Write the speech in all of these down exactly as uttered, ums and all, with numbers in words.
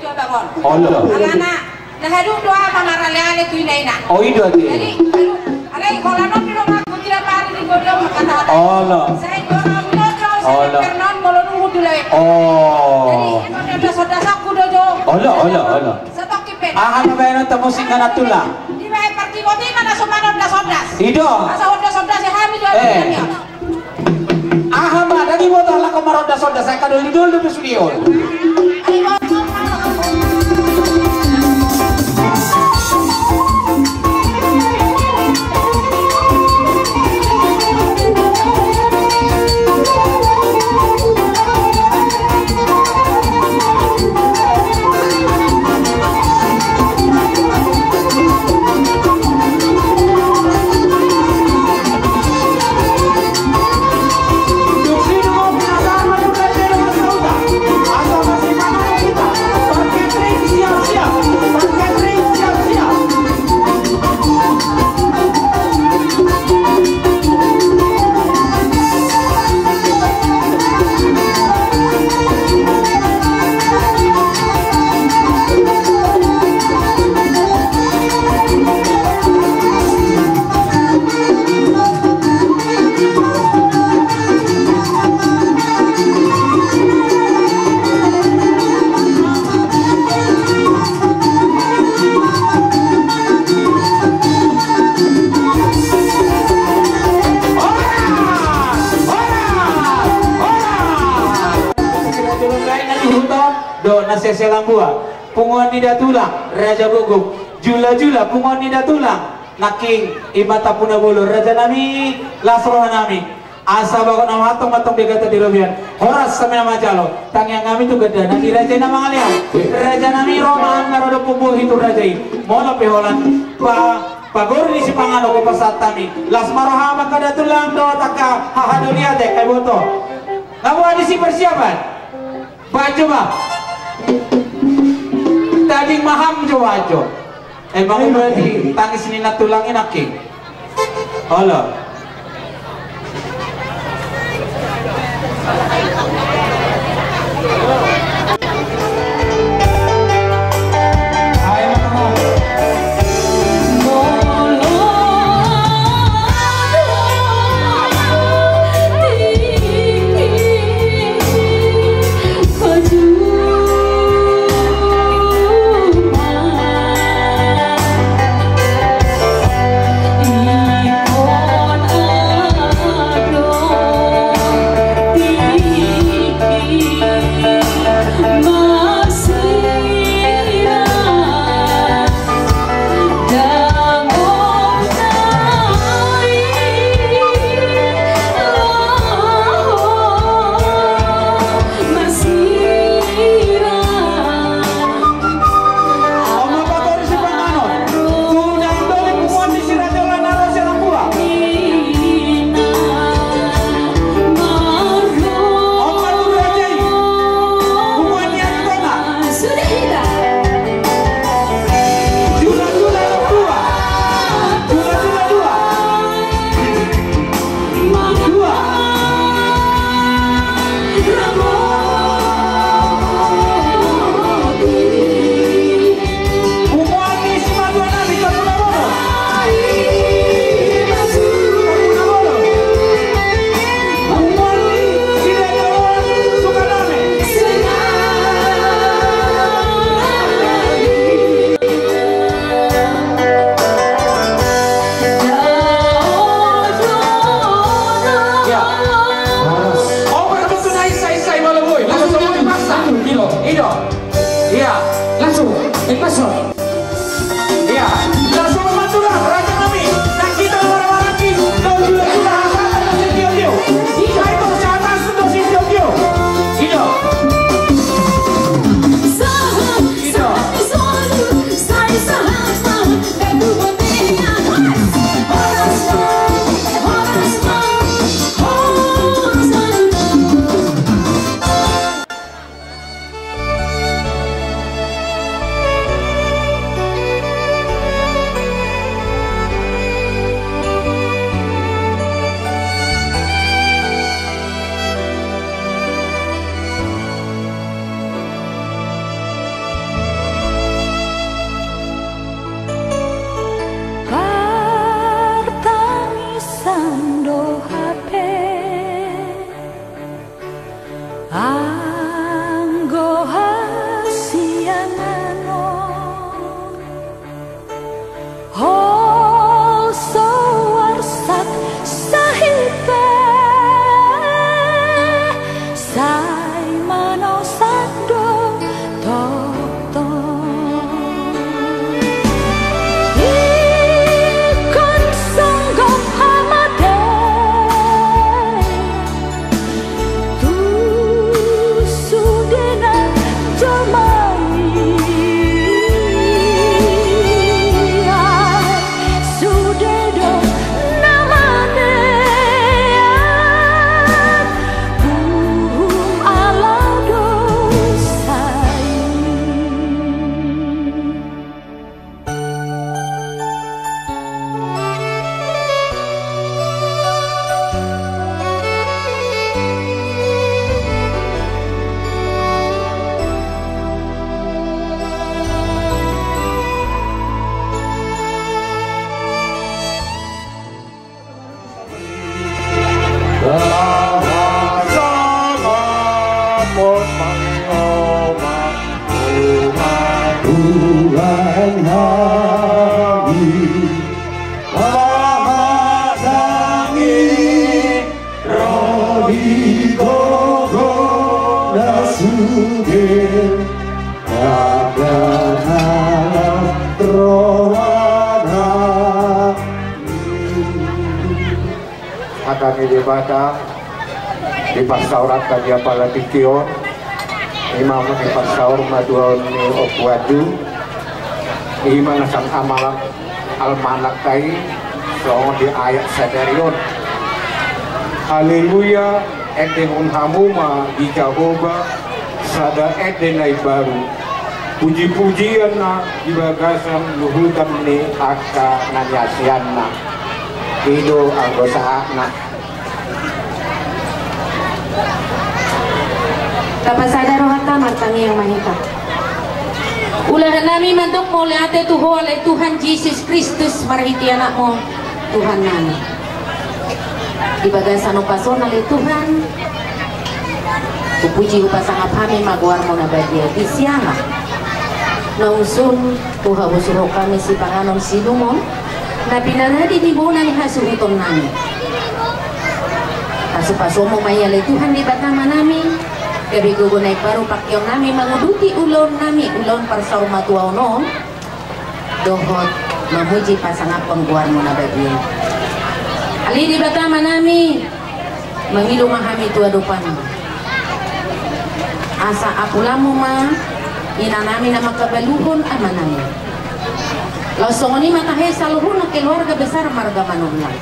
Olo. Alana na hadung do aha maraleale tu inaina. O, i do ate. Jadi, aduh, alai holan on do donganku, tidak pari di godong mangkatahon. Olo. Sai do na ulo do, sai do pernon molo nungu dulai. O. Jadi, emang do das-das aku do jo. Olo, olo, olo. Satongkin pe. Aha ma baenonta musik na tulang? Dibaen partingoti ma na so marondas-ondas. I do. Asa ondas-ondas i hami jo. Eh. Aha ma, dang diboto halak on marondas-ondas, sai kadoli-doli dope sude on. Dohot na sese lambua, punguan ni datulang Raja Gogok, julajula, punguan ni datulang nangkin i ma Tampubolon, raja nami, las roha nami. Asa bagot na mantong-mantong di gata di robean. Horas hami na manjalo. Tangiang hami tu gandana di raja i na mangalean. Raja nami, ro ma hami mardomu bohi tu raja i. Molo pe holan pa, pagori ni sipanganon hupasahat hami. Las ma roham angka datulang dohot angka hahadoli ate, kaiboto. Nga boha disi persiapan? Baen jo ma. Tading ma hamu jo, baen jo. Emang berarti tangis ni na tulang i nangkin. Olo. Debata, di parsaoranta di apala tingki on, ima ma di parsaor matuaon ni Ompu Anju, ima na sang amalak almanakta i, songon di ayat sadari on. Haleluya, endehon hamu ma di Jahowa sada ende na imbaru. Puji-pujian ma di bagasan luhutan ni angka na niasianna. I do anggo sahatna. Tapasada rohanta, martangiang ma hita. Ulahan nami mandok mauliate tu Ho ale Tuhan Jesus Kristus marhite Anakmu, Tuhan nami. Di bagasan ombas on ale Tuhan, hupuji hupasangap hami ma goarmu na badia di siala naung sun huhabosuhon hami sipanganon siinumon na pinaradi ni bona ni hasuhuton nami. Pasu-pasuonmu ma i ale Tuhan Debata Amanami, gabe gogo na imbaru pangkeon nami manguduti ulaon nami, ulaon parsaurmatuaon on, dohot mamuji pasangaphon goarmu na badia. Ale Debata Amanami, mangido ma hami tu adopanmu. Asa apulonmu ma inanami na mangkabaluhon amanami. Laos songon i ma tahe saluhutna keluarga besar marga Manurlang.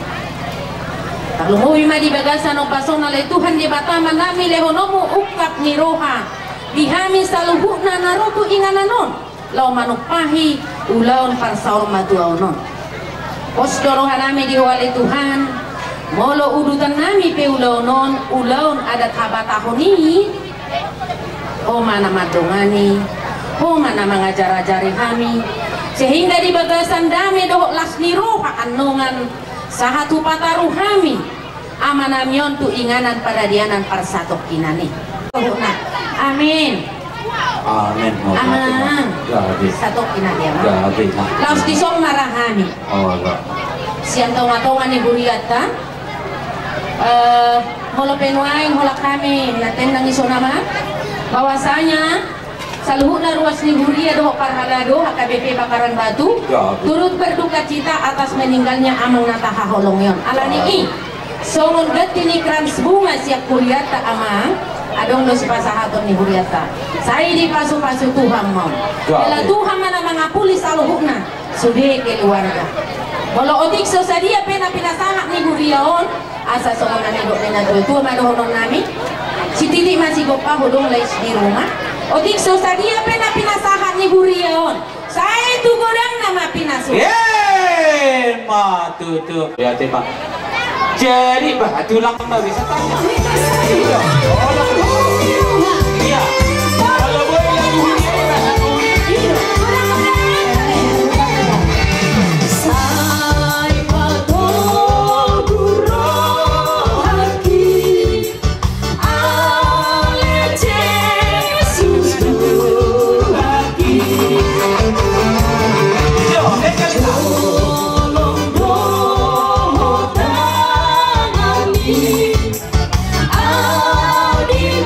Tarlumobi ma di bagasan ombas on ale Tuhan Debata Amanami lehononmu ungkap ni roha di hami saluhutna na ro tu inganan on. Laho manumpahi ulaon parsaurmatuaon on. Pos do rohanami di Ho ale Tuhan, molo udutan nami pe ulaon on, ulaon adat habatahon i, Ho ma na mandongani, Ho ma na mangajar-ajari hami, sehingga di bagasan dame dohot las ni roha annon, sahat hupataru hami amanami on tu inganan paradianan parsatongkinan i. Amin. Amin. Amang. Gabe. Satongkin ate, Amang. Gabe. Laos dison ma ra hami. Olo. Sian tonga-tonga ni hurianta. Eh, molo pe nuaeng holan hami na tendang i songon i ma, bahwasanya saluhutna ruas ni huria dohot parhalado H K B P Bakaran Batu, ya, betul, turut berduka cita atas meninggalnya amang na tahaholongi on. Alani i, songon ganti ni krans bunga sian hurianta, amang, adong do sipasahaton ni hurianta. Sai dipasu-pasu Tuhan ma. Ya, jala betul, Tuhan ma na mangapuli saluhutna sude keluarga. Molo otik so sadia pe na pinasahat ni huria on, asa songon na nidok ni natua-tua ma dohonon nami. Sititi ma sigompa, hodong lais di ruma. Otik so sadia pe na pinasahat ni huria on, sai tu godangna ma pinasuna. Emma tutu. Ya, terima. Jadi, bah, tulang ma bisa tanya. Iya. Iya. Kalau boleh lagu ini, lagu ini. Sai patogu rohangki, ale Jesus Tuhanki. Tolong dohot tanganmi, au di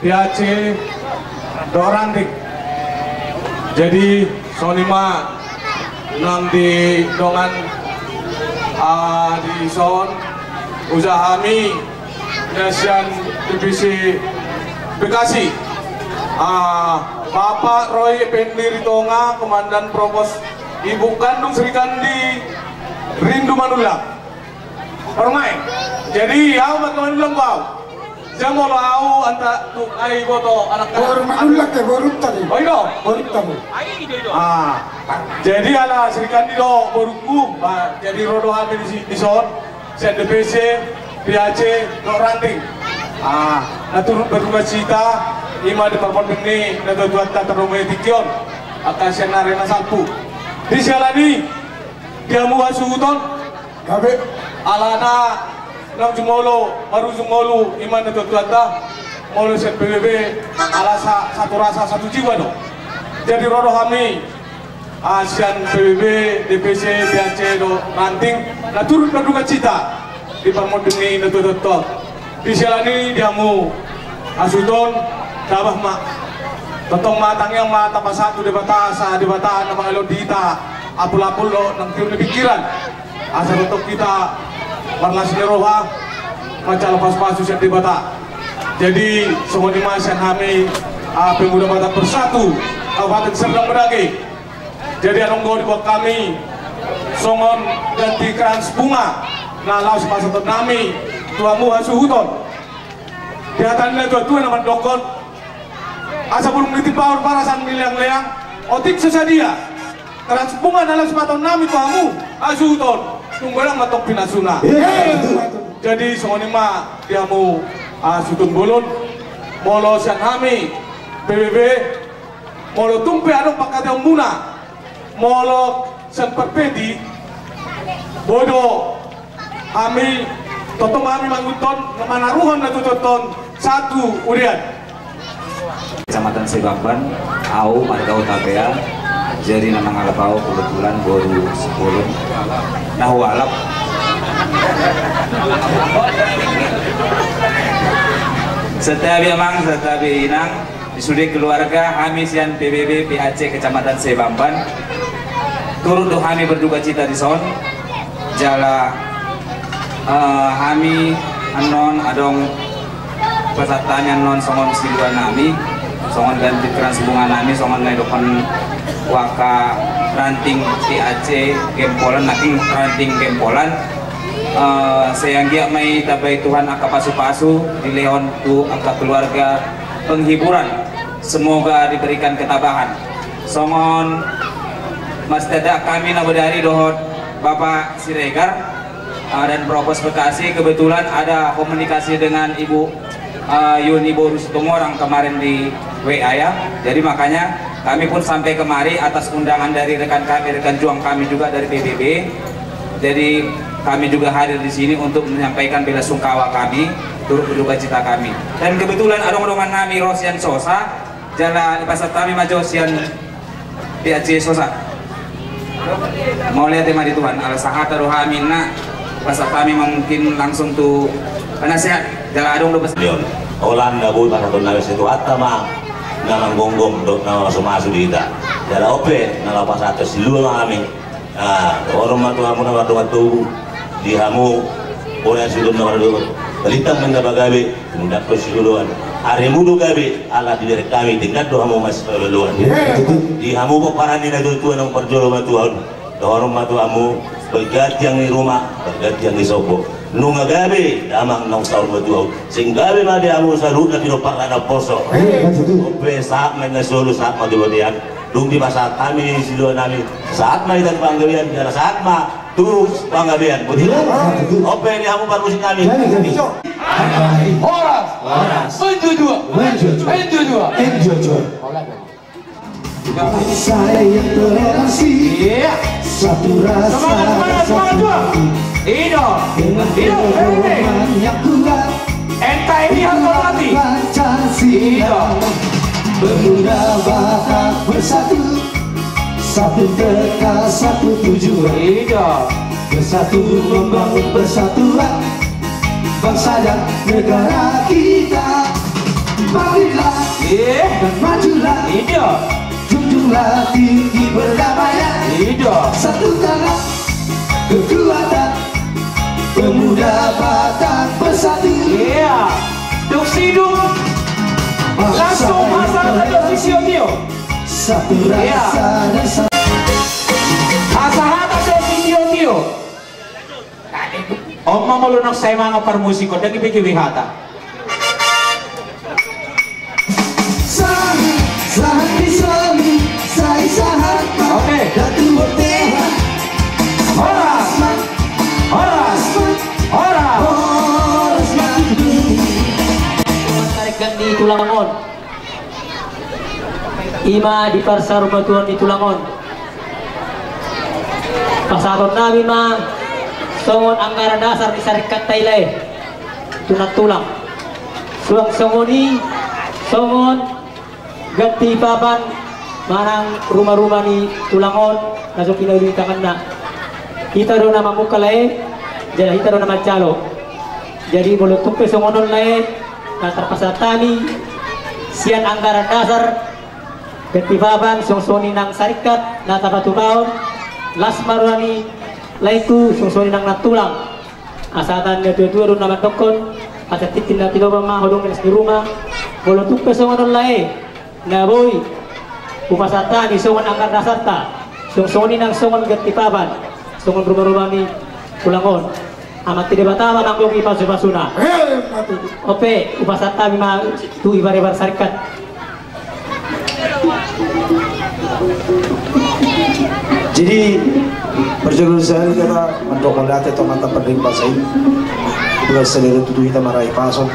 P H C dohot Ranting. Jadi songon i ma nang di dongan, ah, di son usaha hami na sian D P C Bekasi. Ah, Bapak Roy Effendi Ritonga, Komandan Provos, Ibu Kandung Srikandi Rindu Manullang. Parumaen. Jadi au ma Manullang, au. Jam olo au antak tu ai boto anak. Boru Manullang ke, boru tadi. Oh, i do. Boru tadi. Ah. Jadi ala Srikandi do borungku. Bah, jadi ro do hami di si-, di son. Sian D P C, P H C dohot Ranting. Ah, na turut berdukacita, i ma di parponding ni natuatuanta tarlumobi tingki on. Angka sian ari na salpu. Di siala ni i, di hamu hasuhuton. Gabe. Alana naung jumolo, marujung ngolu, i ma natuatuanta, molo sian P B B, ala sa-, satu rasa, satu jiwa do. Jadi ro do hami, ah, sian P B B, D P C, P H C dohot Ranting, na turut berdukacita di parponding ni natuatuanta on. Di siala ni i di hamu hasuhuton, tabah ma. Tongtong ma tangiang ma tapasahat tu Debata, asa Debata na mangalehon di hita apul-apul dohot naung tiur ni pingkiran. Asa tongtong hita Parlas ni roha, manjalo pasupasu sian Debata. Jadi songon i ma sian hami, ah, Pemuda Batak Bersatu Kabupaten Serdang Bedagai. Jadi adong do dibuat hami songon ganti krans bunga na laos pasahaton nami tu hamu hasuhuton. Di hata ni natuatua na mandokkon, asa bulung ni timbahon parasan ni leangleang, otik so sadia krans bunga na laos pasahaton nami tu hamu hasuhuton, tung godang mantong pinasuna. Jadi songon i ma di hamu, ah, suhut bolon, molo sian hami P B B, molo tung pe adong pangkataion muna, molo sian Parpeti, boi do hami, tongtong hami mangihuthon, manaruhon na tutuhon satu udian. Kecamatan Sebamban, au marga Hutapea, jadi na mangalap au kebetulan boru Sipulun. Na hualap. Santabi amang, santabi inang, di sude keluarga hami sian P B B P A C Kecamatan Sebamban. Turut do hami berduka cita dison. Jala, eh, hami annon adong pasahat hami annon songon silua nami, songon ganti krans bunga nami, songon na didokkon angka ranting P A C Gempolan, nangkin ranting Gempolan. Eh, sai anggiat ma i ditambai Tuhan angka pasupasu, dilehon tu angka keluarga penghiburan. Semoga diberikan ketabahan. Songon marsitanda hami na bodari dohot Bapak Siregar, eh, dan Propos Bekasi, kebetulan ada komunikasi dengan Ibu, eh, Yuni boru Situmorang kemarin di W A ya. Jadi makanya kami pun sampai kemari atas undangan dari rekan kami, rekan juang kami juga dari P B B. Jadi kami juga hadir di sini untuk menyampaikan bela sungkawa kami, turut berduka cita kami. Dan kebetulan adong dongan nami ro sian Sosa, jala dipasahat hami ma jo sian P A C Sosa. Mauliate ma di Tuhan, ala sahata do hami na, pasahat hami ma mungkin langsung tu penasehat, jala adong do pes- Leon, holan na boi pasahaton nami, sai Tuhanta ma na manggonggom dohot na mamasumasu di hita. Jala on pe na laho pasahat silua ma hami. Ah, dohonon ma tu hamu na mardongan tubu, di hamu bona sidon na mardongan, balintang ma na pagabe, denggan do sijoloan. Arimu do gabe, ala dibereng hami, denggan do hamu masijoloan. Di hamu pomparan ni natuatua naung parjolo ma tu ahu on. Dohonon ma tu hamu, bergantian ni ruma, bergantian ni sombo. Nunga gabe damang naung saur matua on. Sing gabe ma di hamu saluhutna pinompar na poso. On pe sahat ma na solu, sahat ma tu bontean. Dung dipasahat hami silua nami, sahat ma hita tu panggabean, jala sahat ma tu panggabean. Boti. On pe di hamu parmusik nami. Horas. Horas. Enjua-jua. Enjua-jua. Enjua-jua. Enjua-jua. Bangsa yang toleransi, iya, satu rasa, semangat, semangat, dan satu semangat, hati. Ido. Dengan, ido, pedoman, eh, yang kuat, itulah Pancasila. N K R I harga mati. Ido. Pemuda Batak bersatu, satu tekad, satu tujuan. Ido. Bersatu membangun persatuan bangsa dan negara kita. Bangunlah, iya, dan majulah. Ido. Junjunglah tinggi perdamaian. Ido. Satukanlah kekuatan pemuda Batak bersatu. Iya. Dung sidung. Bangsa, langsung yang pasahat tu si Tio-tio. Satu, iya, rasa dan satu. Pasahat tu si Tio-tio. On ma molo nunga sae mangan parmusik on, ndang ibegebege hata. Sahat, sahat di solu, sai sahat ma. Oke. Datu Bontean. Horas. Horas. Horas. Horas. Horas. Masyarakat di Tulangon. I ma di parsarumatuaon ni tulang on. Pasahaton nami ma songon anggaran dasar ni sarikat ta i lae tu nantulang. Suang songon i, songon ganti papan manang ruma-ruma ni tulang on na so pinauli tanganna. Hita do na mamungka lae, jala hita do na manjalo. Jadi molo tung pe songon on lae, na tarpasahat hami sian anggaran dasar ganti papan, songon-songon i nang sarikat na tapatupaon, las ma roha ni laengku, songon-songon i nang nantulang. Asa hata ni natuatua do na mandokkon, asa tintin na tinopa ma ho dongan ni ruma. Molo tung pe songon on lae, na boi hupasahat hami songon anggaran dasarta, songon i nang songon ganti papan, songon rumaruma ni tulang on. Amanta Debata ma nanggo i pasupasuna. Ope, hupasahat hami ma tu i paribar sarikat. Jadi, parjolo sahali hita mandok mauliate tu Amanta Pardenggan Basa i. Buat saleleng tutu hita marahi pasu.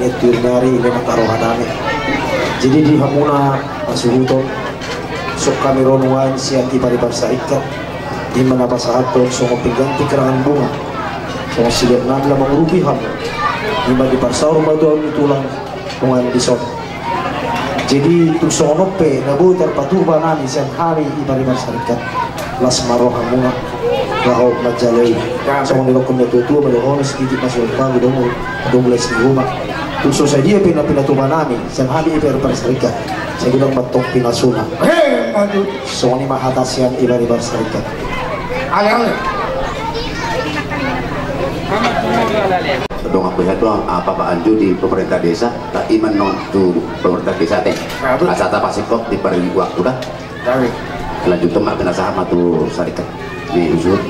Ingot tu ari on, ingot tu roha nami. Jadi di hamuna pasuhuton, songon hami ro nuaeng sian i paribar sarikat, i ma na pasahathon songon pengganti karangan bunga, songon silaturahmi na mangurupi hamu, i ma di parsaur matua ni tulang nuaeng dison. Jadi tung songon on pe na boi tarpatupa nami sian hami i paribar sarikat, las ma rohamuna laho manjalo i. Songon didokkon ni natuatua, molo ho na sigitik ma songon pagu, domu, domu las ni ruma. Tung so sadia pe na pinatupa nami sian hami i paribar sarikat, sai godang ma tong pinasuna. Songon i ma hata sian i paribar sarikat. Ale, ale. Dongan beha do, apa, Pak Anju di pemerintah desa, tapi iman non tu pemerintah desa te. Asa tapasingkop di pari waktu da. Lanjut tu ma pinasahat ma tu sarikat ni usul.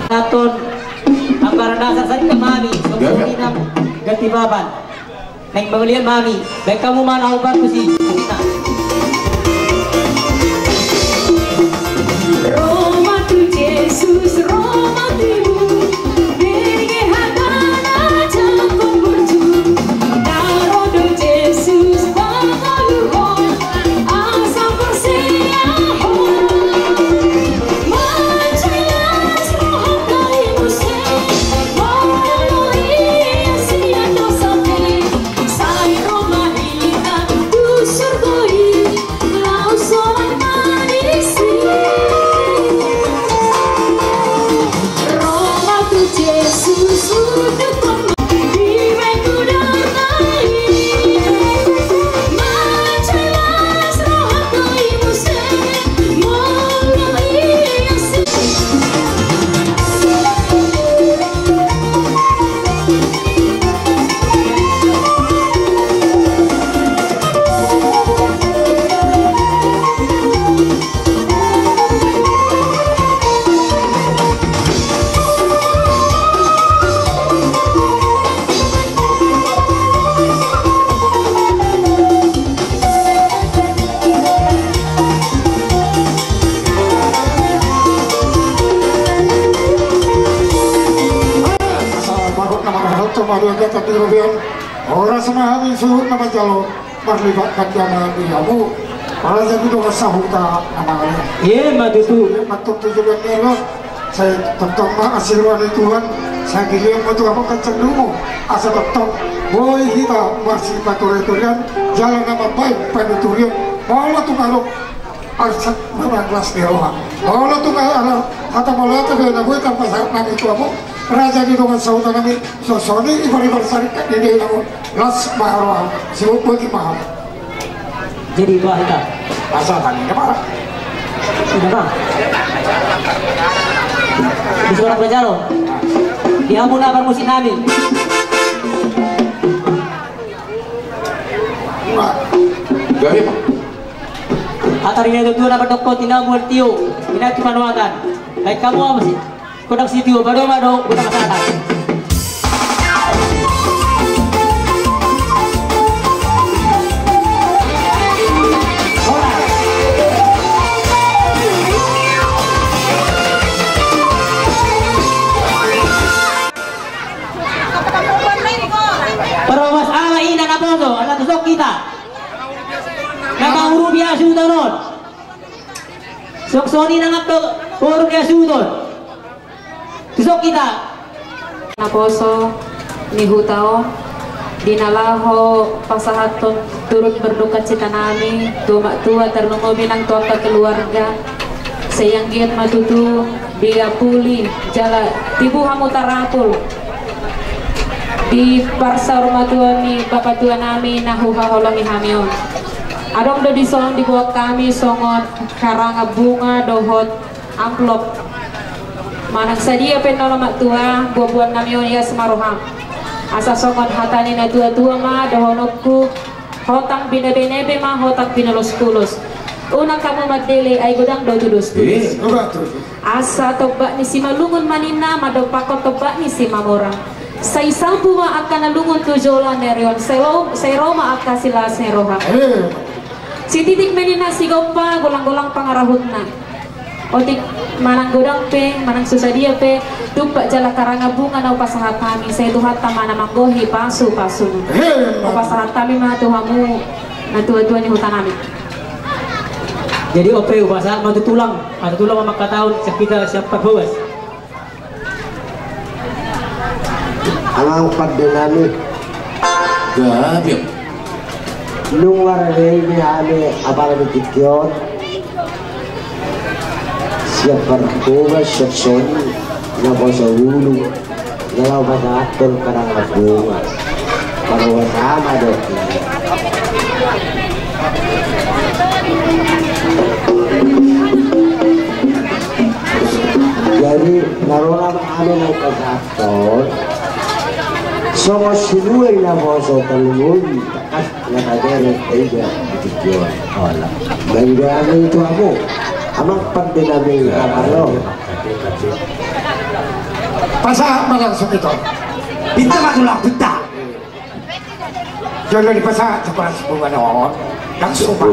Sahaton anggaran dasar sarikat nami, songon i nang ganti papan. Naeng mauliate ma hami, baen hamu ma na opat pusi. Ro ma tu Jesus, ro ma tu ibu, bege hatana jangkon burju, na ro do Jesus pangoluhon, asa porsea ho. Mansai las rohanta i muse, molo ia sian dosa pe. Sai ro ma hita tu surgo i, laos holan ma disi. Ro ma tu Jesus, unduk ma di batu dorna i. Mansai las rohanta i muse, molo ia si Asa mangkok na mangahalto maria gata di robean. Horas ma hami suhut na manjalo marlipat pandangan di hamu. Raja ni dongan sahuta na mangalean. Ima tutu. Ima tutu juga nelo. Sai tongtong ma asi roha ni Tuhan, sai dilehon ma tu hamu hancang ni umu, asa tongtong boi hita marsipaturiturian, jala na mambahen panuturion, molo tung adong arsak mamang las ni roha. Molo tung adong hata mauliate pe na boi tarpasahat nami tu hamu, raja ni dongan sahuta nami, songon i i paribar sarikat ni denggan on, las ma roha, sibuk boti ma hamu. Jadi bah hita. Asa tani na parah. Sudah bah. Di suara pajalo. Di hamu na parmusik nami. Jadi. Hata ni natuatua na mandok, tinamu antio, ina tu panuatan. Baen hamu apa sih? Kodang sitio, padomu do, godang sata. Parobas ala ina naposo, ala tu son hita. Na mangurupi hasuhuton on. Songon i nang angka boru ni hasuhuton. Tu son hita. Naposo ni huta on, di na laho pasahathon turut berduka cita nami tu omak tua, tarlumobi nang tu angka keluarga. Sai anggiat ma tutu diapuli jala tibu hamu tarapul di parsaur matua ni bapatua nami na huhaholongi hami on. Adong do dison diboan hami songon karangan bunga dohot amplop. Manang sadia pe na olo martua, buanbuan nami on ias ma roham. Asa songon hata ni na tuatua ma dohononku, hotang binebinebe ma hotang binoloskulos. Unang hamu mandele ai godang do tudostudos. Eh, obat tu. Asa tombak ni Simalungun ma ninna mandompakkon tombak ni Simamora. Sai salpu ma angka na lungun tu joloan ni ari on, sai ro, sai ro ma angka silas ni roha. Eh. Sititik ma ninna sigompa, golanggolang pangarahutna. Otik manang godang pe, manang so sadia pe, tumpak jala karangan bunga na hupasahat hami, sai Tuhanta ma na manggohi pasupasuna. Hupasahat hami ma tu hamu na tuatua ni huta nami. Jadi on pe hupasahat ma tu tulang, asa tulang ma mangkatahon sian hita sian Parbobas. Amang pande nami. Gabe. Nunga rade be hami apala di tingki on. Sian Parbobas songon i naposo ulu. Jala hupasahathon karangan bunga. Parbobas sama do. Jadi na ro nama hami na hupasahat. Tol. Songon sinuai naposo tolu ngolu, takas na tagerek ida di tingki on. Ola. Bagi doa ni tu hamu. Amang pande nami amalo. Pasahat ma langsung i. Pinta ma tulang, pinta. Jolo dipasahat tu paras bunga on. Langsung ma.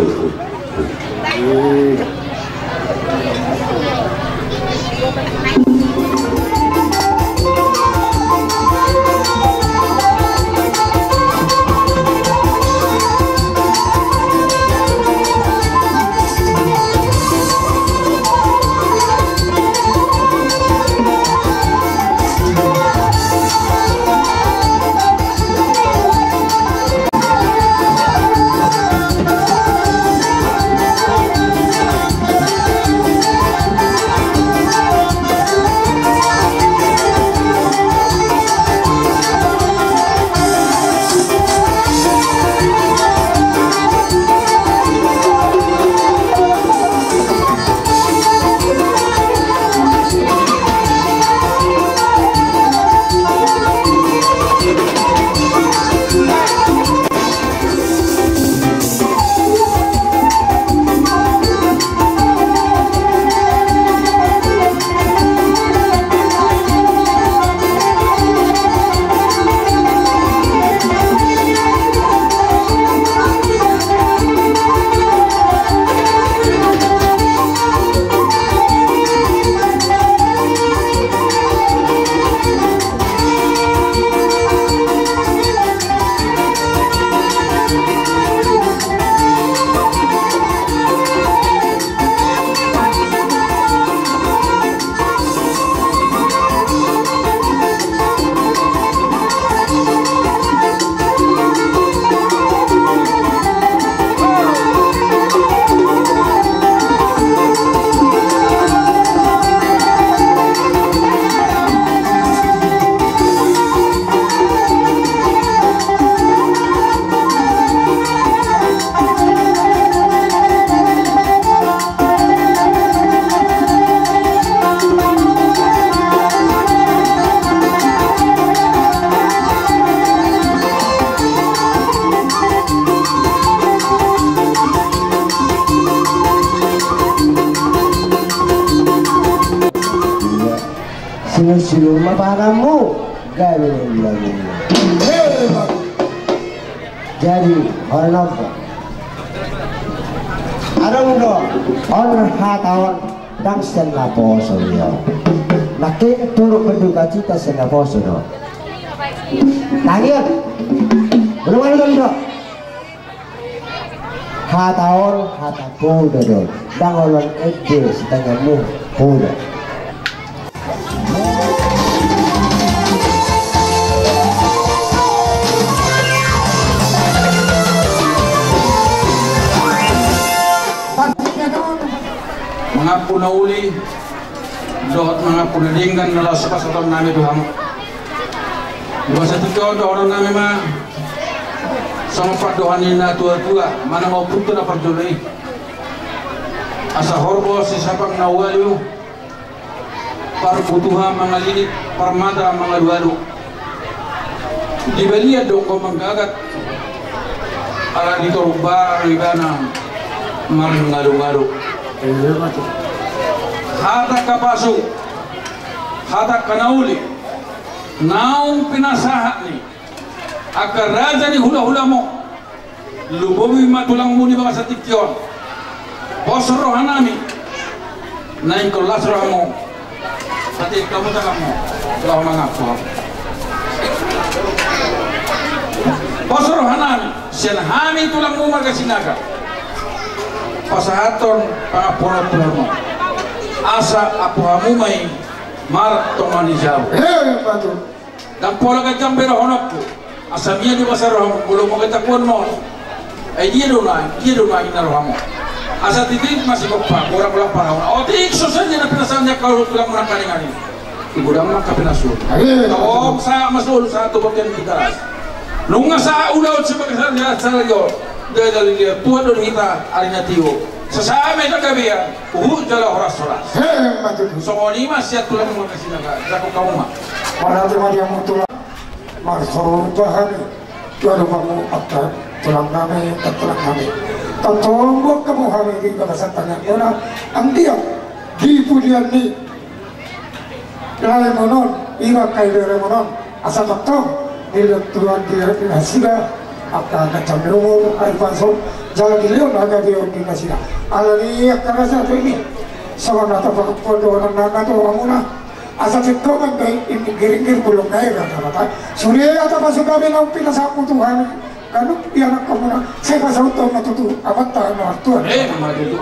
Sinur-sinur ma panganmu, gabe na ulang. Jadi, holan on do. Adong do, on hata on, ndang sian naposo do i on. Nangkin turut berduka cita sian naposo do. Tangiang. Belum ada do. Hata on, hata poda do. Ndang holan ende sitangiangmu, poda. Mangampu na uli, dohot mangampu na denggan na laos pasahaton nami tu hamu. Di bagasan tingki on dohonon nami ma, songon pandohan ni na tuatua, manang ompunta na parjolo i. Asa horbo sisapang na ualu, Parbutuha mangalilit, parmata mangalualu. Di balian do enggo manggagat, ala ni torumbara do ibana mangalungalu. Hata angka pasu, hata angka na uli, naung pinasahat ni angka raja ni hulahulamuna. Lumobi ma tulangmu di bagasan tingki on. Pos rohanami. Naeng las rohamu. Ate, hamu tanganmu. Laho mangampu. Pos rohanami. Sian hami tulangmu marga Sinaga. Pasahathon pangampuon tu hamu. Asa ampu hamu ma i martonga ni jabu. He, patut. Ndang pola ganjang be dohononku. Asa mian do bagasan rohamu, molo mangkatahon on. Ai dia do na, dia do na inna rohamu. Asa titi masih kompak, borak-borak parau. Otik so sadia na pinasahat ni angka tulangmuna nangkaning ari. Di godang ma angka pinasut. Amin. Tong sahat ma solu, sahat tu bontean Tigaras. Nunga sahat ulaon sibagas ari na saleleng on. Dai dalilia Tuhan do di hita ari na tio. Sasahat ma hita gabe, huhut jala horas-horas. He, patut. Songon i ma sian tulangmu marga Sinaga, jago hamu ma. Mauliate ma di hamu tulang. Marhoromuna hami. Jalo hamu angka tulangnami, angka tulangnami. Tongtong boan hamu hami di bagasan tangiangmuna. Anggiat di pudian ni laemon on, iba angka iberemon on, asa tongtong dilehon Tuhan di nasida angka ganjang ni umur, ai pasu, jala dilehon hagabeon di nasida. Ala ni i angka raja, tu i songon na tapangampu dohononnami tu hamuna. Asa singkop ma i, ingkir-ingkir bulung na i, kata-kata. Sude hata pasu gabe naung pinasahatmu tu hami. Ganup ianakkonmuna, sai pasauthon ma tutu, amanta na martua. Emma tutu.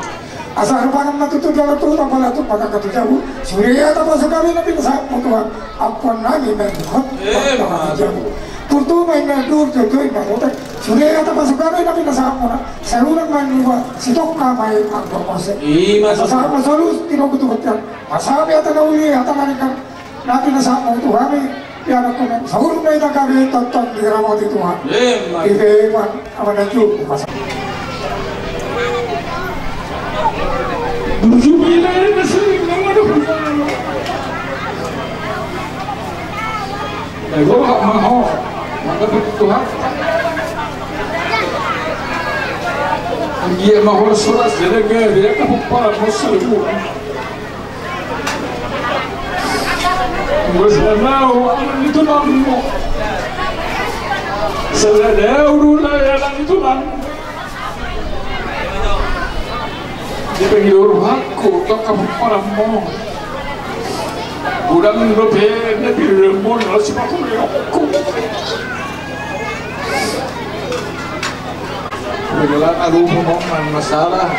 Asa harupangan ma tutu jala tutu, apala tu pangangkat tu jabu. Sude hata pasu gabe na pinasahatmu Tuhan, ampuonnami ma i dohot. Emma tutu. Turtu ma inna duhut, turtu inna lote. Sude hata pasu gabe na pinasahatmuna, sai unang ma i lupa, sitongka ma i anggo mose. Ima tutu. Asa sahat ma solu, tinogu tu bontean. Asa be hata na uli, hata na denggan. Na pinasahatmu tu hami, ianakkon, saur ma hita gabe tongtong diramoti Tuhan. Emma. Ipe ma, ama na jumpa. Ego hak ma ho, maka Tuhan. Anggiat ma horas-horas, jadi gabe, ya, kapuparan, masa lu. Molo sian ahu anak ni tulangmu, sada ahu do lae anak ni tulangmu. Dipangido rohangku tu angka pomparanmu. Godang dope na pinasahatmu na sipatuleonku. Penggelar alu pemong masalah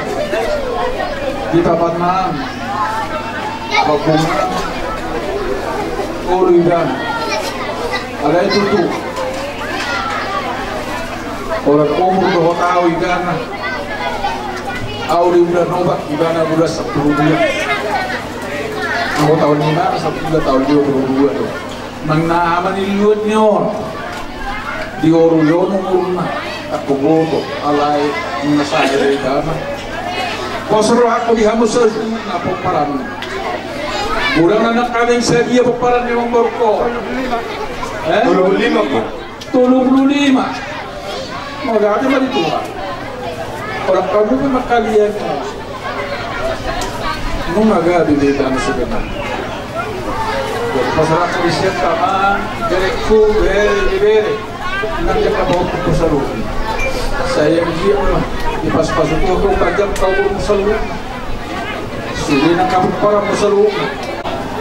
di papan nang babung olu iba. Alai tutu orang umur dohot ahu ibana. Ahu di bulan opat, ibana bulan sampulu dua. Ahu taon lima, sampulu dua taon dua pulu dua do. Nang na ama ni luat ni on. Di oru i on umurna. Anggo boto alai nunga sada do ibana. Pos rohangku di hamu saluhutna pomparanna. Godang na nangkaning sadia pomparan ni mambaru ho. Eh? Tolu pulu lima, Pak. Tolu pulu lima. Mauliate ma di Tuhan. Orang kamu pe mangkaliangi. Nunga gabe be tano sebenarna. Jadi pasarahon di sian tama, bereku, bere, di bere. Nang jaka bawa kuku saluhutna. Sai anggiat ma dipasu-pasu Tuhan, panjang umurmu saluhutna. Sude nang kapomparanmu saluhutna.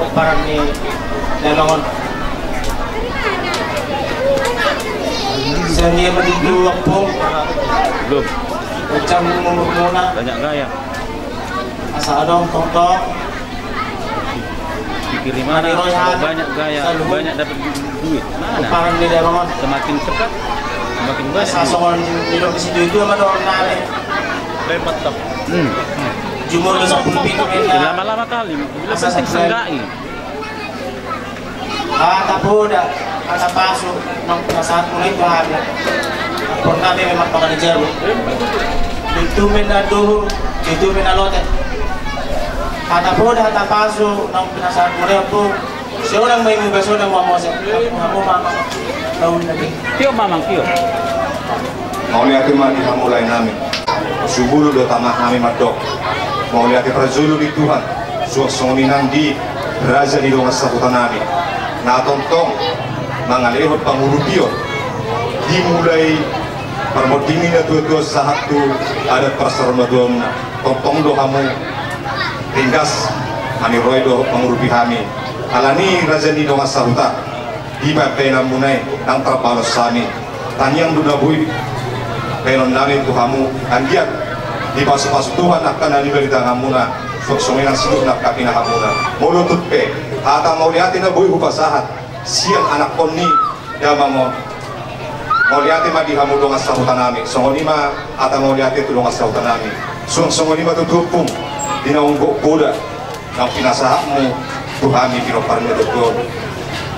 Pomparan ni dalangon. Sian dia ma tutu, Ompung. Belum. Kencang umurmuna. Banyak gaya. Asa adong tongtong. Pikir di mana? Banyak gaya, banyak dapat du-, duit. Mana? Pomparan ni dalangon. Semakin cepat, semakin banyak duit. Asa songon nidok ni si Jojo ma dohononnami. Mantap. Hmm. Jumolo sampulu pitu ma inna. Lama-lama kali. Yang penting seenggaknya. Hata poda, hata pasu, naung pinasahatmu i tu hami. Ampuonnami ma i martonga ni jabu. Tutu ma inna duhut, tutu ma inna lote. Hata poda, hata pasu naung pinasahat muna, Ompung. Sonang ma i, muba sonang ma mose. Hamu, Mamang. Daun lagi. Tio, Mamang, tio. Mauliate ma di hamu lae nami. Sumurung do tama nami mandok. Mauliate parjolo di Tuhan. Suang songon i nang di raja ni dongan sahuta nami. Na tongtong mangalehon pangurupion. Dimulai parmonding ni na tuatua sahat tu adat parsarumatuaonna. Tongtong do hamu ringgas, hami ro i dohot mangurupi hami. Alani raja ni dongan sahuta, di baen-baenan muna i, ndang tarbalos hami. Tangiang do na boi baenon nami tu hamu, anggiat dipasupasu Tuhan angka na niba di tangan muna, suang songon i nang sidung angka pinahan muna. Molo tung pe hata mauliate na boi hupasahat sian anakkon ni damang on. Mauliate ma di hamu dongan sahuta nami. Songon i ma hata mauliate tu dongan sahuta nami. Suang songon i ma tutu, Ompung, di naung gok poda naung pinasahatmu tu hami pinompar ni na tuatua on.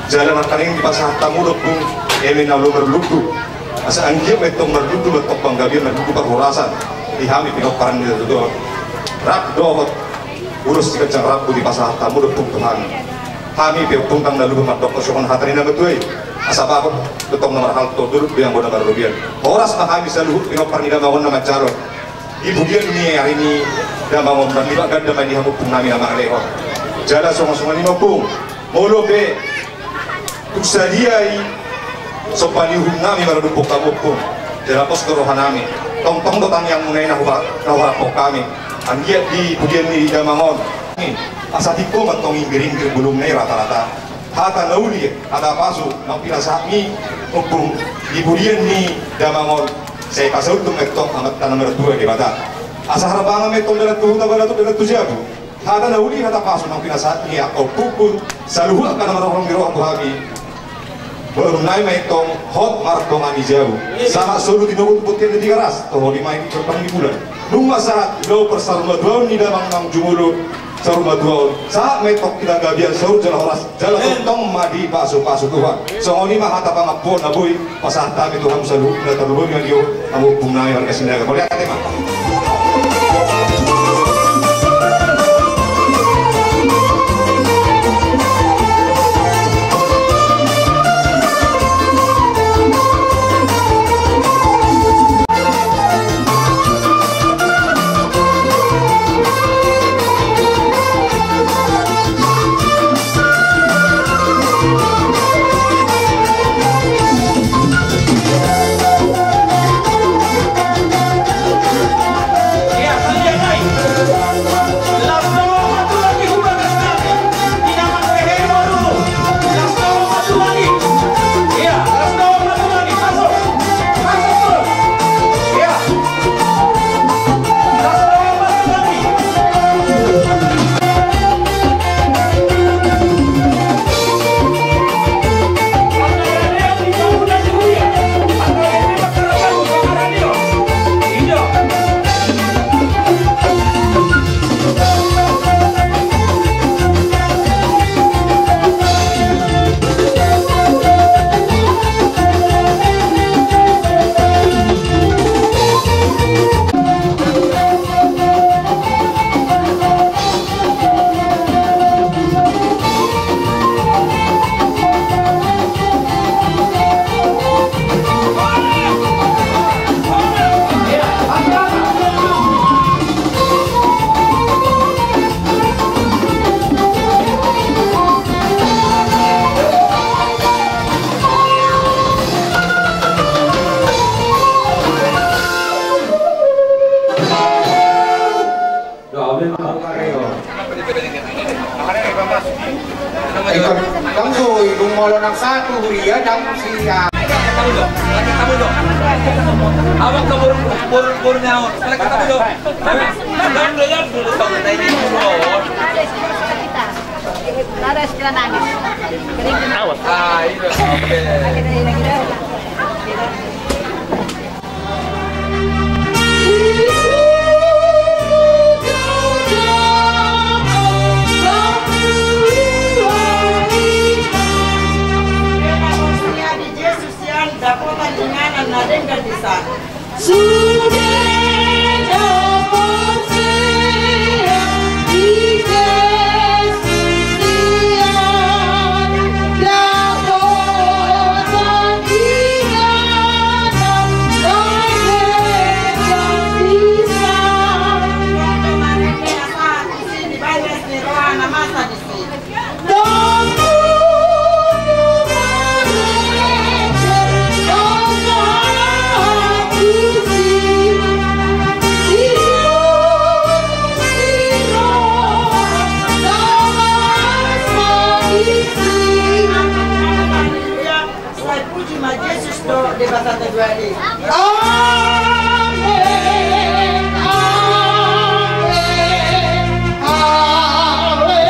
Jala markaneng dipasahat hamu do, Ompung, eme na olo marlundu. Asa anggiat ma i tong marlundu ma i tong panggabean, marlundu parhorasan di hami pinompar ni na tuatua on. Rap dohot ulos di ganjang rambu dipasahat hamu do, Ompung, tu hami. Hami pe, Ompung, ndang na lupa mandok songon hata ni na matua i: Asa bagot do tong na marhalto, dolok do i anggo na marrobean. Horas ma hami saluhut pinompar ni damang on na manjalo di pudian ni ari ni damang on, marlipat ganda ma di hamu, Ompung nami, na mangalehon. Jala songon, songon i ma, Ompung, molo pe tung sadia i somba ni uhum nami maradophon hamu, Ompung, jala pos do roha nami. Tongtong do tangiang muna i na huha-, na huharapon hami. Anggiat di pudian ni damang on, asa tingko ma tong inggiringgir bulungna i ratarata. Hata na uli, hata pasu naung pinasahatmi, Ompung, di pudian ni damang on, sai pasaulhon ma i tong Amanta na martua Debata. Asa harbangan ma i tong dalan tu huta, balatuk dalan tu jabu. Hata na uli, hata pasu naung pinasahatmi, angka ompungku, saluhut angka na marholong ni roha tu hami. Boru nami ma i tong hot mardongan i jabu. Sahat solu tinogu tu bontean na Tigaras, toholi ma i tu gerbang ni bulan. Nunga sahat laho parsarumatuaon ni damang naung jumolo sarumatuaon. Sahat ma i tong hita gabe saur jala horas, jala tongtong ma dipasupasu Tuhan. Songon i ma hata pangampuon na boi pasahat hami tu hamu saluhutna, tarlumobi ma di hamu ompung nami marga Sinaga. Mauliate ma. Ikon, tong tu, dung molo nang satu huria, dang sia. Awas. Ah, iya, oke. Sude dapotan sehat di Ima Jesus do Debata Tuhan i. Amen, amen, haleluya.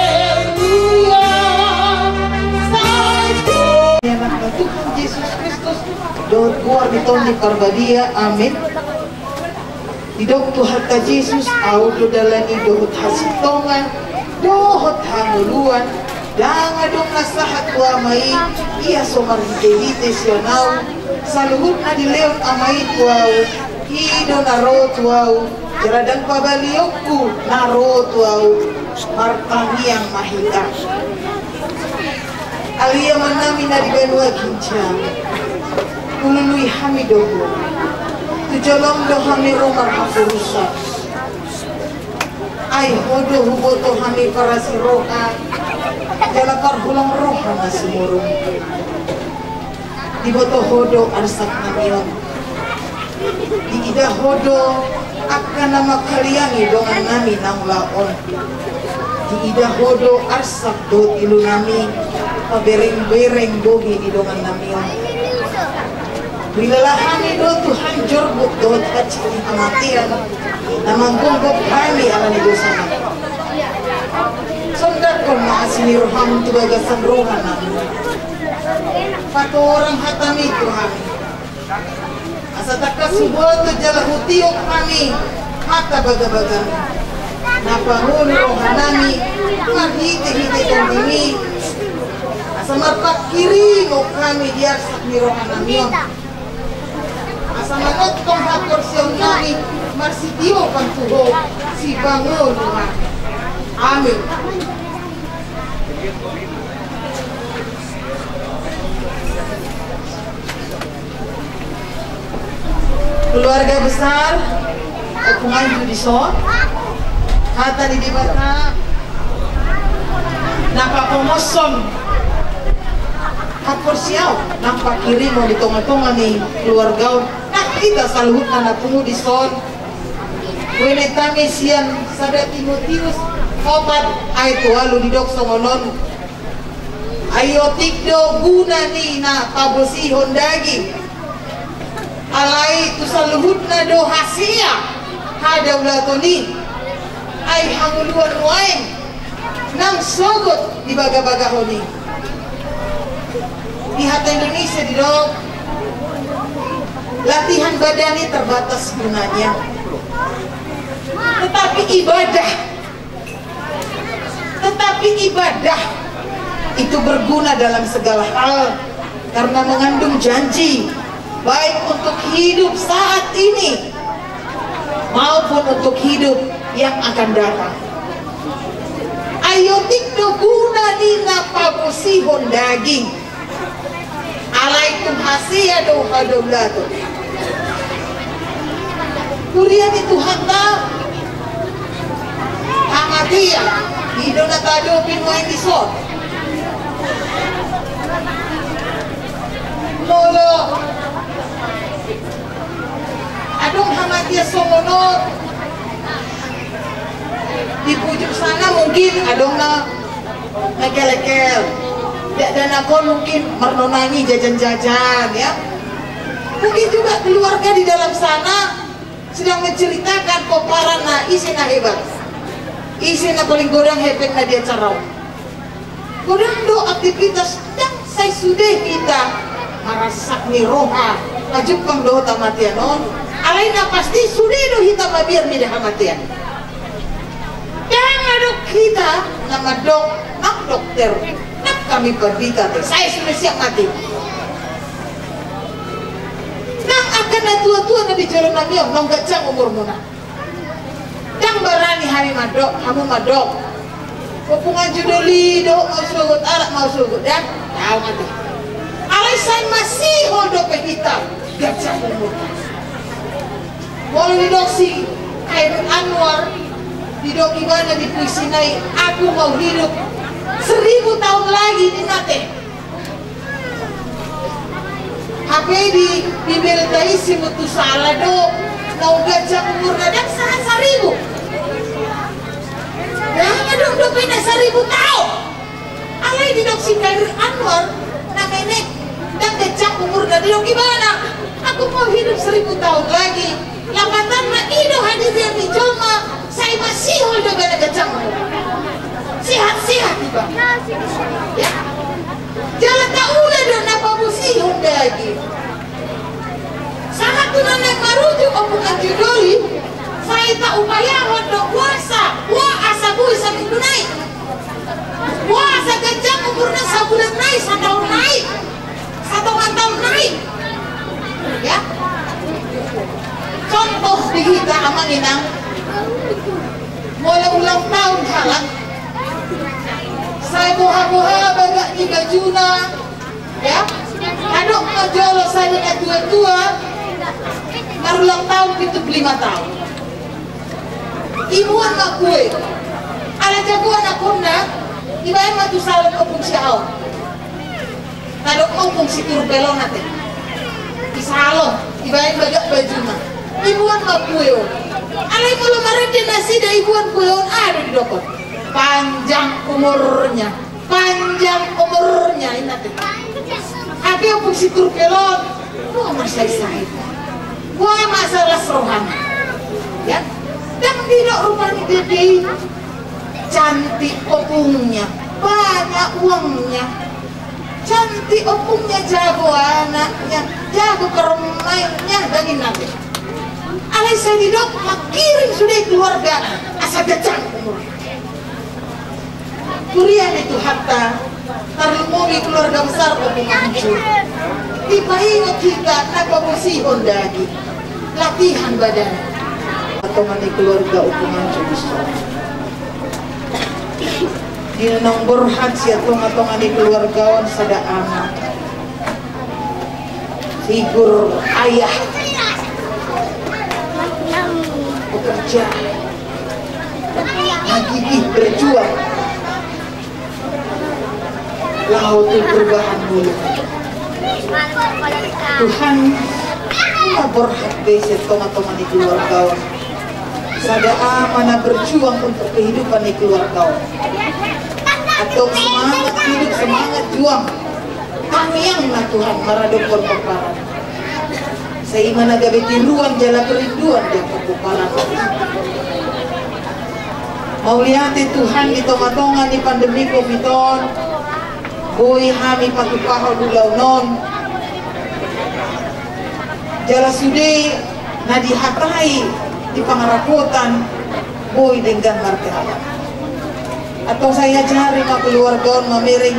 Sai tu. Ia Anakna Tuhan Jesus Kristus, dohot goar ni Tondi Parbadia. Amen. Didok Tuhanta Jesus, Ahu do dalan i dohot hasintongan dohot hangoluan, ndang adong na sahat tu Ama i, ia so marhitehite sian Ahu. Saluhut na dilehon Ama i tu Ahu, i do na ro tu Ahu, jala ndang pabalionku na ro tu Ahu. Martangiang ma hita. Ale Amanami na di banua ginjang, hulului hami do Ho. Tu jolom do hami ro marhaporusan. Ai Ho do huboto hami parasi roha jala parholong roha na sumurung. Diboto Ho do arsak nami on. Diida Ho do angka na manghaliangi dongan nami na ulaon. Diida Ho do arsak dohot ilu nami, pabereng-bereng bohi ni dongan nami on. Huilala hami do Tuhan jorbut dohot hansit ni hamatean na manggonggop hami ala ni dosa nami. Sondanghon ma asi ni roham tu bagasan roha nami. Patorang hatami tu hami. Asa tangkas huboto jala hutiop hami hata bagabagami. Na pangolu roha nami marhitehite Tondimi. Asa marpanghirimon hami di arsak ni roha nami on. Asa manongtong haporseaon nami marsitiopan tu Ho sipangolu nami. Amin. Keluarga besar Ompung Anju dison, hata ni Debata na papomoshon haporseaon, na panghirimon di tongatonga ni keluarga on, nang hita saluhutna na pungu dison. Wene tame sian sada Timotius opat ayat ualu didok songon on. Ai otik do guna ni na pabosihon daging. Alai tu saluhutna do hasea hadaulaton i. Ai hangoluan nuaeng nang sogot dibagabagahon i. Di hata Indonesia didok, latihan badan i terbatas gunanya. Tetapi ibadah Tetapi ibadah itu berguna dalam segala hal, karena mengandung janji, baik untuk hidup saat ini maupun untuk hidup yang akan datang. Ai otik do guna ni na pabosihon daging. Alai tung hasea do hadaulaton. Huria ni Tuhanta, hamatean i do na tahadopi nuaeng dison. Molo adong hamatean songon on, di pucuk sana mungkin adong na mengkel-engkel. Dakdanak on mungkin marnonangi jajan-jajan, ya. Mungkin juga keluarga di dalam sana sedang menceritakan pomparanna, ise na hebat, ise na paling godang hepengna di acara on. Godang do aktivitas, ndang sai sude hita mararsak ni roha manjumpang dohot hamatean on. Alai na pasti sude do hita mabiar mida hamatean. Ndang adong hita na mandok, nang dokter, nang hami pandita, te sai sude siap mate. Nang angka na tuatua na di jolo nami on, naung ganjang umurmuna. Ndang barani hami mandok, hamu mandok, Ompung Anju, doli do, mau sogot, arak mau sogot, ndang, au mate. Alai sai masihol dope hita ganjang umur. Molo didok si Khairul Anwar, didok ibana di puisina i, aku mau hidup seribu tahun lagi, ninna, te. Hape di, di Bibelta i si Metusala do naung ganjang umurna, ndang sahat saribu. Ndang adong dope na saribu taon. Alai didok si Khairul Anwar, na menek, ndang ganjang umur Didok ibana, "Aku mau hidup seribu tahun lagi." Lapatanna i do hadirion ni jolma, sai masihol do ibana ganjang. Sehat-sehat iba. Ya. Jala taula do na pabosihon daging. Sahat tu na naeng marujuk Ompung Anju Doli, sai taupayahon do puasa, ua asa boi saminggu nai. Ua asa ganjang umurna sabulan nai, sataon nai, satonga taon nai. Ya. Contoh di hita amang inang, molo ulang tahun halak, sai boha-boha bagak ni bajuna, ya. Adong ma jolo sada na tua-tua, marulang tahun pitu pulu lima tahun. Imuan ma kue. Ala jagoan anakna, ibaen ma tu salon Ompung Siaon. Tadok ma Ompung Siturpel on ate. Di salon, ibaen bagak bajuna. Imuan ma kue on. Alai molo marende nasida imuan kue on, aha do didok on? Panjang umurnya. Panjang umurnya, inna ate. Hape Ompung Siturpel on, ua marsahit-sahit. Ua marsahit las rohana. Ya. Ndang didok rupani dede i. Cantik opungnya, banyak uangnya. Cantik opungnya, jago anaknya, jago bermainnya, daging nanti. Alai sai didok mangkirim sude keluarga, asa ganjang umurnya. Huria ni Tuhanta, tarlumobi keluarga besar Ompung Anju. Dipaingot hita na pabosihon daging, latihan badan. Tonga ni keluarga Ompung Anju di son. Di na naung borhat sian tonga-tonga ni keluarga on sada ama. Figur ayah. Pekerja. Gigih berjuang. Laho tu perubahan mulu. Tuhan, na borhat be sian tonga-tonga ni keluarga on. Sada ama na berjuang untuk kehidupan ni keluarga on. Antong semangat hidup, semangat juang. Tangiangna Tuhan maradophon pomparan. Sai i ma na gabe tiruan jala kerinduan di angka pomparan. Mauliate Tuhan, di tonga-tonga ni pandemi covid on, boi hami patupahon ulaon on. Jala sude na dihatai di pangarapotan, boi denggan marteanak. Antong sai ajari ma keluarga on mamereng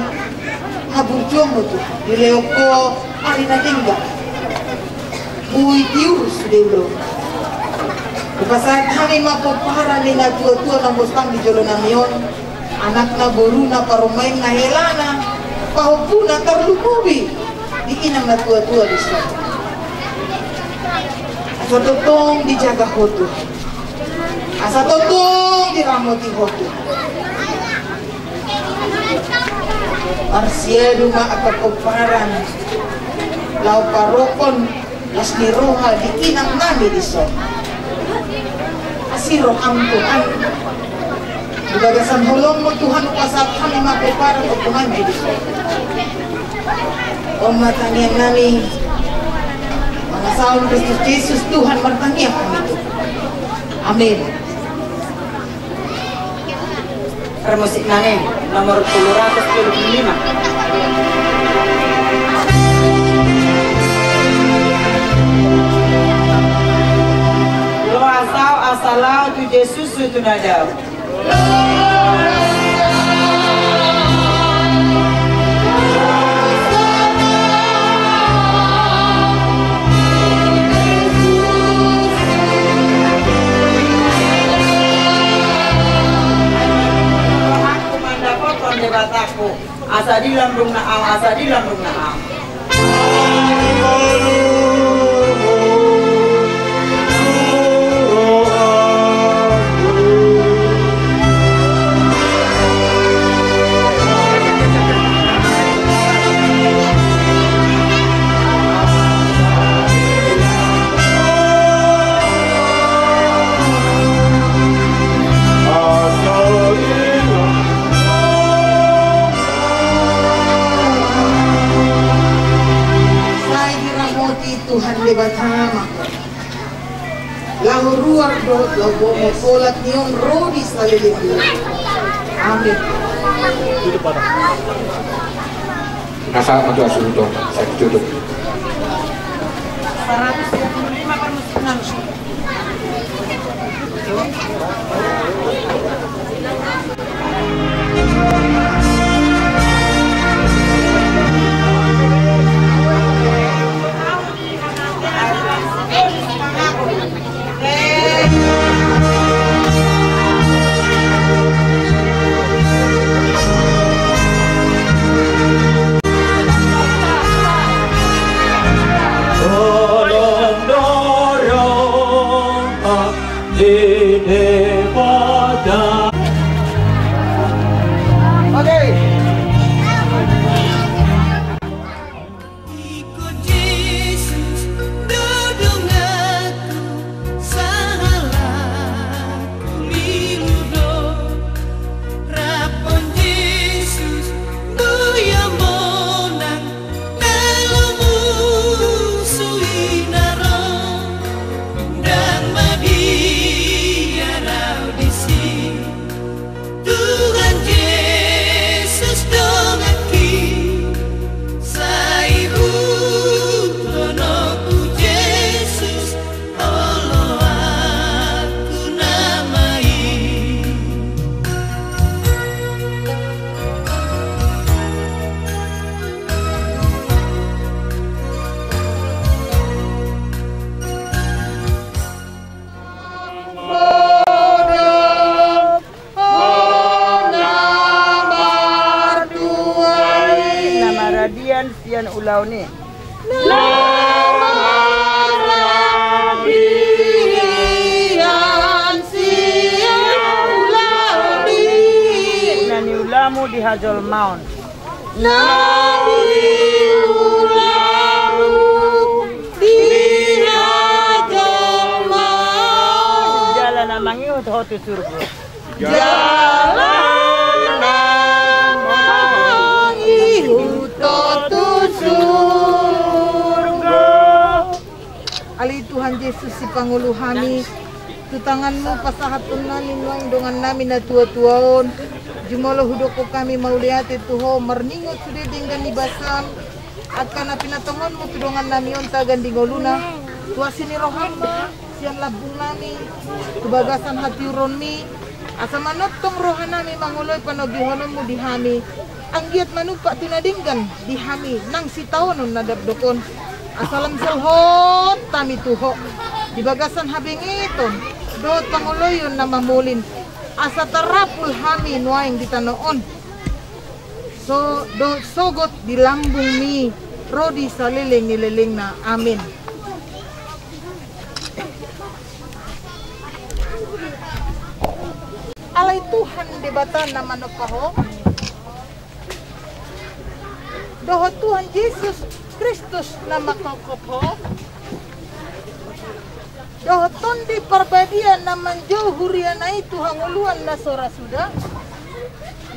haburjuonmu Tuhan, dilehon Ho ari na denggan. Boi tiur sude ulaon. Hupasahat hami ma pomparan ni na tua-tua na mostang di jolo nami on, anakna, boruna, parumaenna, helana, pahompuna, tarlumobi di inang na tua-tua di son. Asa tongtong dijaga Ho Tuhan. Asa tongtong diramoti Ho Tuhan. Marsiadu ma angka pomparan laho parokon las ni roha di inang nami di son. Asi roham Tuhan. Di bagasan holongmu Tuhan, hupasahat hami ma pomparan Ompung Anju di son. On ma tangiang nami. Mangasahon Kristus Jesus Tuhan martangiang hami Tuhan. Amin. Permusik nami nomor tolu ratus tolu pulu lima. Loas au asa lao tu Jesus suhut na dao. Rohangku mandapothon Debataku, asa dilamrungna au, asa dilamrungna au. Tuhan Debata ma laho ruar dohot laho bohong, holan ni on ro di saleleng. Amin. Nasa maju asuh do, saya tutup. Seratus dua puluh lima per musim enam. Oke. Iko Jesus do donganku, sahalakku lilu do. Rap on Jesus, boi au monang, molo musu i na ro. Ndang ma biar au disi. Tuhan Jesus donganki, sai hudohononku Jesus, oloanku nama i. Ho na martua i. Na maradian sian ulaon i. Na maradian sian ulaon i. Na niulamu di hajolmaon. Na niulamu di hajolmaon. Jala na mangihut ho tu surgo. Jala na mangihut ho tu surgo. Ale Tuhan Jesus, sipangolu hami, tu tanganmu pasahathon nami nuaeng dongannami na tuatua on. Jumolo hudokkon hami mauliate tu ho marningot sude denggan ni basam angka na pinatongonmu tu dongannami on tagan di ngoluna. Tu asi ni roham ma sian lambungnami tu bagasan hatiuronmi, asa manongtong rohanami mangoloi panogihononmu di hami. Anggiat manumpak tu na denggan di hami nang sitaonon na dapdok on. Asa lam solhot hami tu ho di bagasan habengeton dohot pangoloion na mamolin, asa tarapul hami nuaeng di tano on. So dohot sogot di lambungmi ro di saleleng ni lelengna. Amin. Alai Tuhan Debata na manompa ho, dohot Tuhan Jesus Kristus na mangkophop ho, dohot Tondi Parbadia na manjou huriana i tu hangoluan na so ra suda,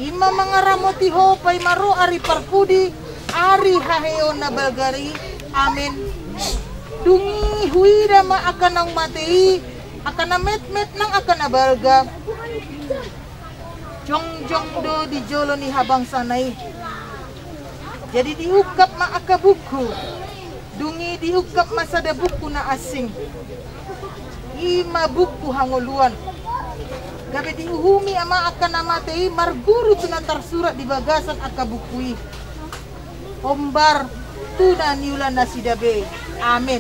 i ma mangaramoti ho paima ro ari parpudi, ari haheheon na balga i. Amen. Dung i huida ma angka naung mate i, angka na metmet nang angka na balga. Jongjong do di jolo ni habangsana i. Jadi diungkap ma angka buku. Dung i diungkap ma sada buku na asing. I ma buku hangoluan. Gabe diuhumi ma angka na mate i marguru tu na tarsurat di bagasan angka buku i. Hombar tu na niula nasida be. Amen.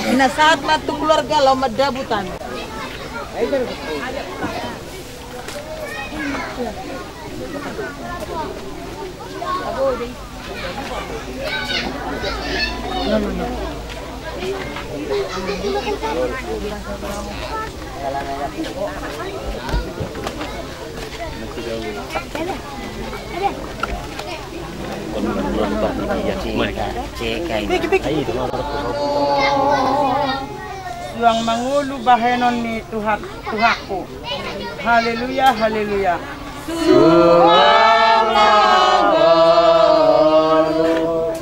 Pinasahat ma tu keluarga laho mandabu tano. Suang mangolu bahenon ni Tuhan, Tuhanku. Haleluya, haleluya. Suang mangolu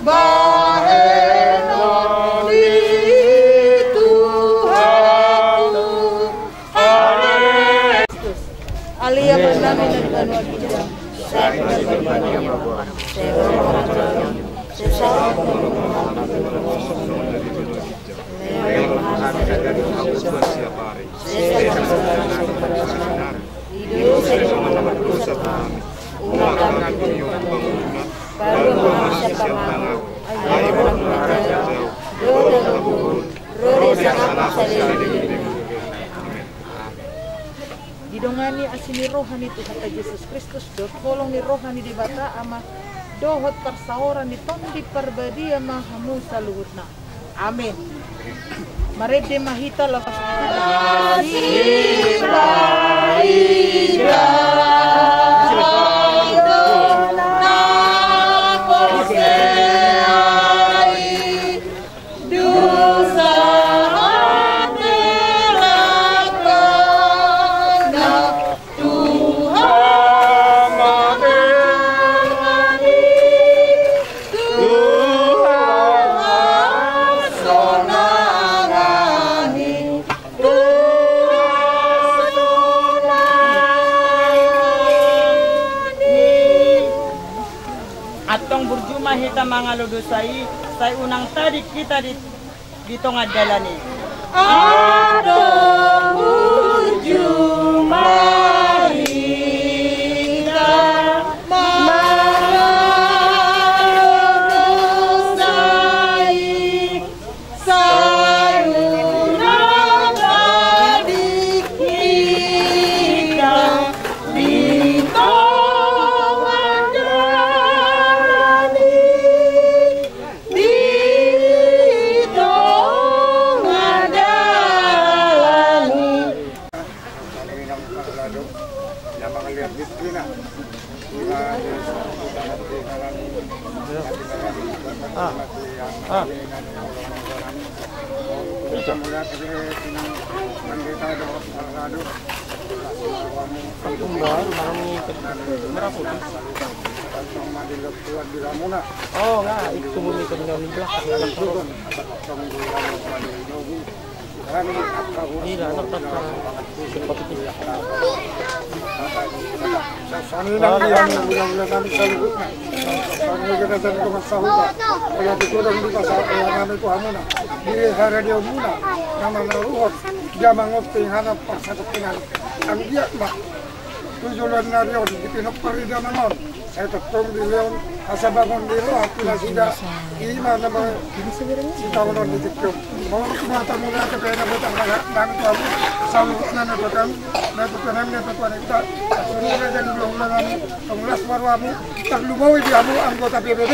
bahenon Didongani asi ni roha ni Tuhanta Jesus Kristus, dohot holong ni roha ni Debata Ama, dohot parsaoran ni Tondi Parbadia ma hamu saluhutna. Amen. Marende ma hita laos. Antong burju ma hita mangalo dosa i, sai unang tading hita di di tonga dalan i. Antong burju ma hita mangalo dosa i, sai unang tading hita di tonga dalan i. Di tonga dalan i. Ah. Ah. Oh, nga, itu muni kenyang di belakang. Gila, anak tak. Sanina dia, mula-mula nami saluhutna. Sanina kita jadi tukang sahuta. Kalau digodang di pasar, eh, nami tu hamuna. Di hara dia muna. Nama naruhon. Dia mangopi hana paksa kepengan. Anggiat ma tu joloan ni ari on, di pinompar ni damang on, sai tongtong dilehon hasabangon ni roha tu nasida, i ma na ma sitaonon ni tingki on. Molo tu hata mauliate pe na botang nami tu hamu, saluhutna na tuan, na tuan nami, na tuan nami, na tuan nami, tong las ma rohamu, tarlumobi di hamu anggota P B B.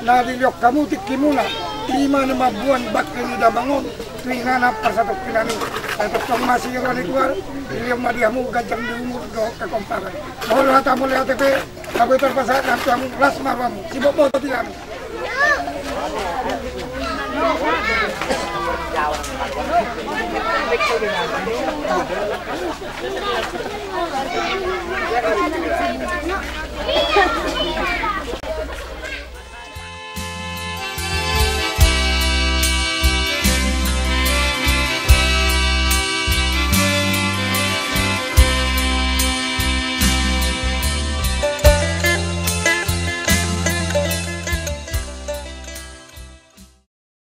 Na dilehon hamu tingkimuna, i ma na mamboan bangke ni damang on tu inganan parsatongkinan i. Sai tongtong ma sihol ni Tuhan, dilehon ma di hamu ganjang ni umur dohot kekompakan. Molo hata mauliate pe, tabo i tarpasahat nami tu hamu, las ma rohamu, sibotoboto di hamu.